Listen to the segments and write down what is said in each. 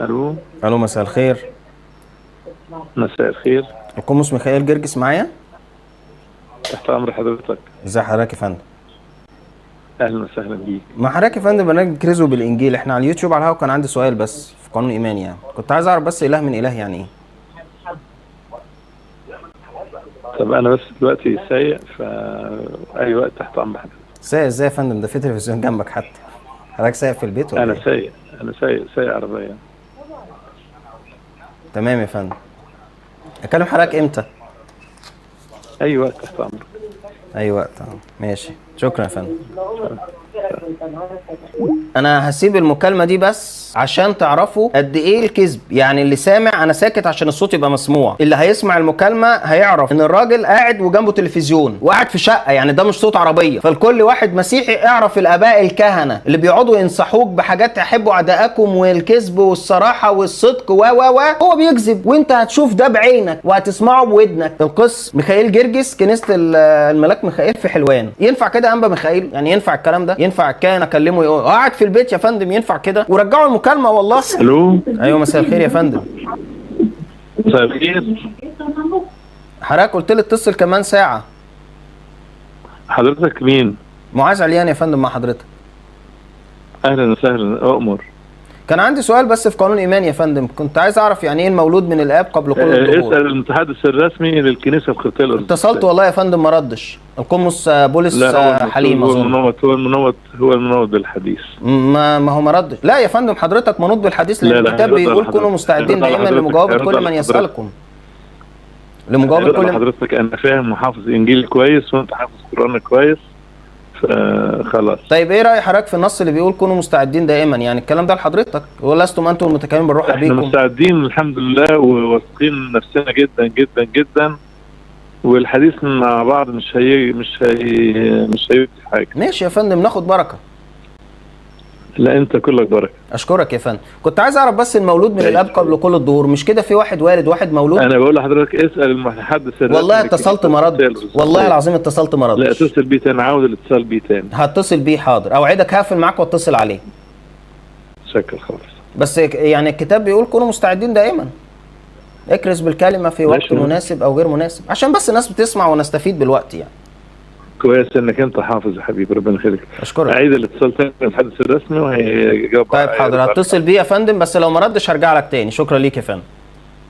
الو. الو، مساء الخير. مساء الخير. القمص ميخائيل جرجس معايا؟ تحت امر حضرتك. ازي حضرتك يا فندم؟ اهلا وسهلا بيك. مع حضرتك يا فندم برنامج كريزو بالانجيل، احنا على اليوتيوب على الهوا. كان عندي سؤال بس في قانون ايماني، يعني كنت عايز اعرف بس اله من اله يعني ايه؟ طب انا بس دلوقتي سايق، فاي وقت تحت امر حضرتك. سايق ازاي يا فندم؟ ده في تلفزيون جنبك، حتى حضرتك سايق في البيت ولا انا ايه؟ سايق، انا سايق عربية. تمام يا فندم. اكلم حضرتك امتى؟ اي وقت تحت امرك. اي وقت. ماشي، شكرا يا فندم. انا هسيب المكالمة دي بس عشان تعرفوا قد ايه الكذب، يعني اللي سامع، انا ساكت عشان الصوت يبقى مسموع، اللي هيسمع المكالمة هيعرف ان الراجل قاعد وجنبه تلفزيون وقاعد في شقه، يعني ده مش صوت عربية. فالكل واحد مسيحي اعرف الاباء الكهنة اللي بيقعدوا ينصحوك بحاجات تحبوا اعدائكم والكذب والصراحة والصدق و و و هو بيكذب، وانت هتشوف ده بعينك وهتسمعه بودنك. القس ميخائيل جرجس، كنيسة الملاك ميخائيل في حلوان. ينفع كده انبا ميخائيل؟ يعني ينفع الكلام ده؟ ينفع الكاهن اكلمه يقول قاعد في البيت يا فندم؟ ينفع كده؟ ورجعوا المكالمة والله. الو. ايوه، مساء الخير يا فندم. مساء الخير. حضرتك قلت لي اتصل كمان ساعة. حضرتك مين؟ معاذ عليان يا فندم مع حضرتك. اهلا وسهلا، اؤمر. كان عندي سؤال بس في قانون ايمان يا فندم، كنت عايز اعرف يعني ايه المولود من الاب قبل كل الدهور؟ اسال المتحدث الرسمي للكنيسة القبطية الارثوذكسيه. اتصلت والله يا فندم ما ردش. القمص بولس لا، هو حليم هو اظن. المنوط، هو المنوط، هو المنوط بالحديث. ما هو ما ردش. لا يا فندم حضرتك منوط بالحديث، لان لا، لا، الكتاب هيرد على بيقول حضرتك. كونوا مستعدين هيرد على دائما حضرتك. لمجاوبه هيرد كل على من حضرتك. يسالكم. لمجاوبه هيرد على كل حضرتك. انا فاهم وحافظ انجيل كويس وانت حافظ قرآن كويس، فخلاص. طيب ايه راي حضرتك في النص اللي بيقول كونوا مستعدين دائما؟ يعني الكلام ده لحضرتك، ولستم انتم المتكلمين بالروح احنا ابيكم. مستعدين الحمد لله وواثقين من نفسنا جدا جدا جدا، والحديث مع بعض مش هيدي حاجة. ماشي يا فندم، ناخد بركة. لا انت كلك بركة. اشكرك يا فندم. كنت عايز اعرف بس المولود من الاب قبل كل الدهور، مش كده في واحد والد واحد مولود؟ انا بقول لحضرتك اسال المتحدث الرسمي والله اتصلت ما للكنيسة رد، والله العظيم اتصلت ما لا ردش. اتصل بيه تاني، عاود الاتصال بيه تاني. هتصل بيه، حاضر، اوعدك هقفل معاك واتصل عليه. شكرا خالص. بس يعني الكتاب بيقول كونوا مستعدين دائما، اكرز بالكلمة في وقت ماشي. مناسب او غير مناسب، عشان بس الناس بتسمع ونستفيد بالوقت يعني. كويس انك انت حافظ يا حبيبي، ربنا يخليك. اشكرك. اعيد الاتصال تاني للمتحدث الرسمي وهيجاوب. طيب حاضر، هتصل بيه يا فندم، بس لو ما ردش هرجع لك تاني. شكرا ليك يا فندم.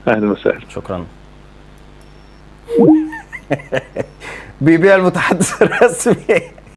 اهلا وسهلا. شكرا. بيبيع المتحدث الرسمي.